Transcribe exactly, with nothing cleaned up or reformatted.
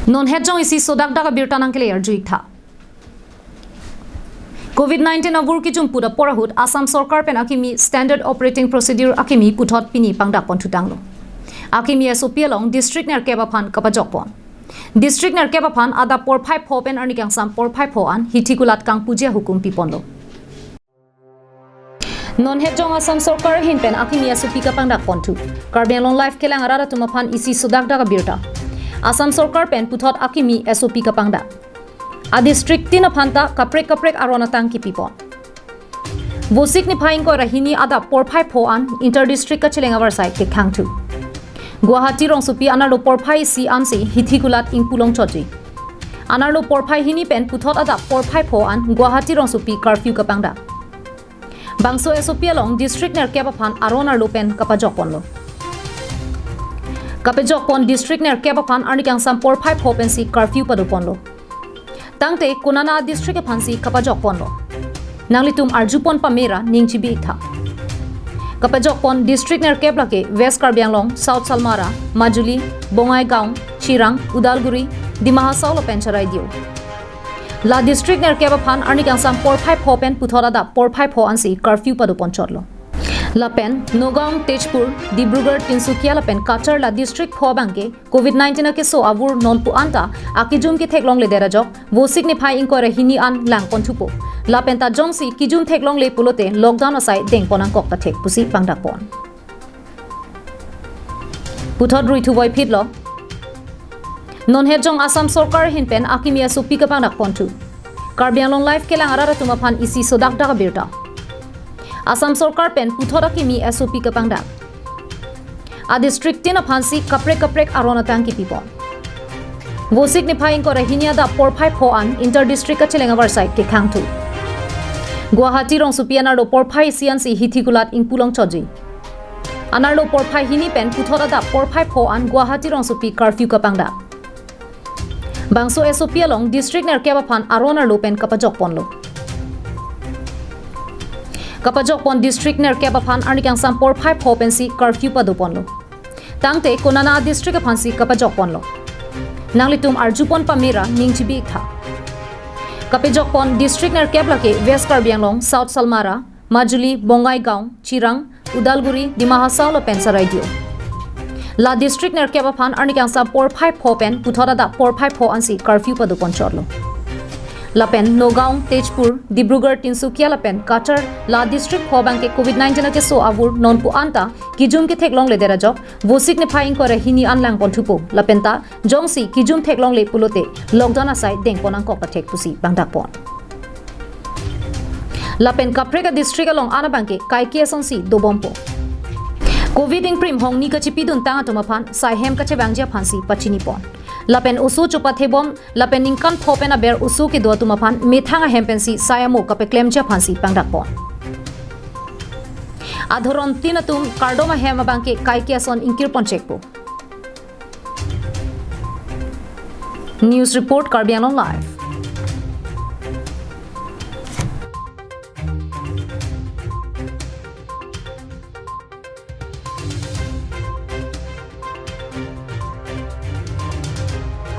Non het jong isi sodak dak abirta nangkele arju-ik tha. Covid nineteen avur kijum put apor ahut Assam Sorkar pen akimi Standard Operating Procedure akimi puthot pini pangdak pon thutanglo. Akimi S O P along district nerkep aphan kapajok pon. District nerkep aphan adap porphai pho pen arni kangsam porphai pho an hithi kulat kangpuji ahukum piponlo. Non het jong Assam Sorkar ahin pen akimi S O P kapangdak pon thu. Karbi Anglong Live kelang arat atum aphan isi sodak dak abirta. Assam Sorkar pen puthot akimi S O P kapangdak. A district tin aphan ta kaprek kaprek aron atang kipipon. Vosik niphai ingkoi ra hini adap porphai pho an inter district kacheleng avarsai kekhang thu. Guwahati rongsopi anerlo porphai isi ansi hithi kulat ingpu longchotji. Anerlo porphai hini pen puthot adap porphai pho an Guwahati rongsopi curfew kapangdak. Bangso S O P along district nerkep aphan aron arlo pen kapajok ponlo. Kapajok pon district nerkep aphan arni kangsam porphai pho pensi curfew pado ponlo. Tangte konana district aphansi kapajok ponlo. Nanglitum arju pon pame ra ning chibi-ik tha. Kapajok pon district nerkep lake West Karbi Anglong, South Salmara, Majuli, Bongaigaon, Chirang, Udalguri, Dima Hasao lapen Charaideo. La district nerkep aphan arni kangsam porphai pho pen puthot adap porphai pho ansi curfew pado ponchotlo. Lapen Nagaon, Tezpur, Dibrugarh, Tinsukia lapen Cachar la district pho abangke Covid nineteen akeso avur nonpu anta akijum ketheklongledet ajok vosik niphai ingkoi ra hini an lang pon thupo. Lapen ta jongsi kijum theklongle pulote lockdown asai deng pon angkok ta thek pusi pangdak pon. Puthot rui thu voiphitlo. Non het jong Assam Sorkar ahin pen akimi S O P kapangdak pon thu. Karbi Anglong Live kelang arat atum aphan isi sodak dak abirta. Assam Sorkar pen puthot akimi S O P kapangdak. A district tin aphansi kaprek kaprek aron atang kipipon. Vosik niphai ingkoi ra hini adap porphai pho an inter district kacheleng avarsai kekhang thu. Guwahati rongsopi anerlo porphai isi ansi hithi kulat ingpu longchotji. Anerlo porphai hini pen puthot adap porphai pho an Guwahati rongsopi curfew kapangdak. Bangso S O P along district nerkep aphan aron arlo pen kapajok ponlo. Kapajok pon district nerkep aphan arni kangsam porphai pho pensi curfew pado ponlo. Tangte konana district aphansi kapajok ponlo. Nanglitum arju pon pame ra ning chibi-ik tha. Kapajok pon district nerkep lake West Karbi Anglong, South Salmara, Majuli, Bongaigaon, Chirang, Udalguri, Dima Hasao lapen Charaideo. La district nerkep aphan arni kangsam porphai pho pen puthot adap porphai pho ansi curfew pado ponchotlo. Lapen Nagaon, Tezpur, Dibrugarh, Tinsukia lapen Cachar la district pho abangke Covid nineteen akeso avur nonpu anta kijum ketheklongledet ajok vosik niphai ingkoi ra hini an lang pon thupo. Lapen ta jongsi kijum theklongle pulote lockdown asai deng pon angkok ta thek pusi pangdak pon. Lapen kaprek a district along an abangke kaike asonsi dobompo. Covid ingprim hongni kachipidun tang atum aphan sai hem kachevangji aphansi pachini pon. Lapen oso chopathebom lapen ningkan pho pen aber oso kedo atum aphan methang ahem pensi sai amo kapeklemji aphansi pangdak pon. Adhoron tin atum kardom ahem abangke kaike ason ingkir ponchekpo. News report, Karbi Anglong Live.